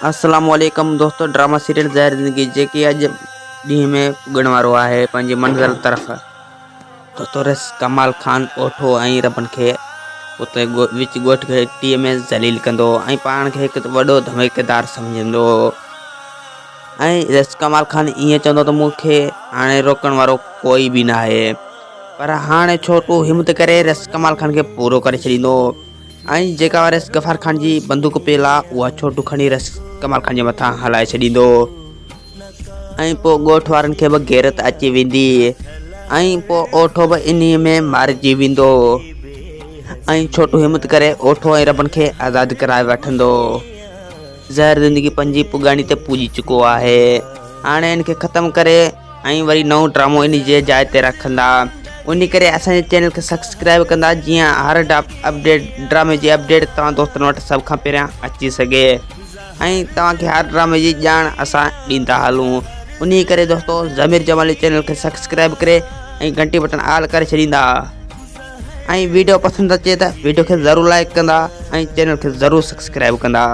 السلام عليڪم دوستو ڊراما سيريل زهر زندگي جيڪي اڄ ڏينهن ۾ پڳڻ وارو آهي پنهنجي منزل طرف دوستو رس ڪمال خان اوٺو ۽ ربن کي اتي وچ ڳوٺ گهٽي ۾ ذليل ڪندو ۽ پاڻ کي هڪ وڏو ڌمڪيدار سمجهندو ۽ رس ڪمال خان ائين چوندو ته مون کي هاڻي روڪڻ وارو ڪوئي به ناهي پر هاڻي ڇوٽو همت ڪري رس ڪمال خان کي پورو ڪري ڇڏيندو ۽ جيڪا رئيس غفار خان جي بندوق پيل آ اها ڇوٽو کڻي رئيس ڪمال خان جي مٿان هلائي ڇڏيندو ۽ پوء ڳوٺ وارن کي به غيرت اچي ويندي ۽ پوء اوٺو به انهي ۾ مارجي ويندو ۽ ڇوٽو همت ڪري اوٺو ۽ ربن کي آزاد ڪرائي وٺندو. زهر زندگي پنهنجي پڳاڻي تي پڄي چڪو آهي هاڻي ان کي ختم ڪري ۽ وري نئون ڊرامو ان جي جاء تي رکندا ان ڪري اسان جي چينل کي سبسڪرائب ڪندا جيئن هر اپڊيٽ ڊرامي جي اپڊيٽ توهان دوستن وٽ سڀ کان پهريان اچي سگهي ۽ توهان کي هر ڊرامي جي ڄاڻ اسان ڏيندا هلون ان ڪري دوستو ضمير جمالي چينل کي سبسڪرائب ڪري ۽ گهنٽي بٽڻ آل ڪري ڇڏيندا ۽ ويڊيو پسند اچي ته ويڊيو کي ضرور لائڪ ڪندا ۽ چينل کي ضرور سبسڪرائب ڪندا.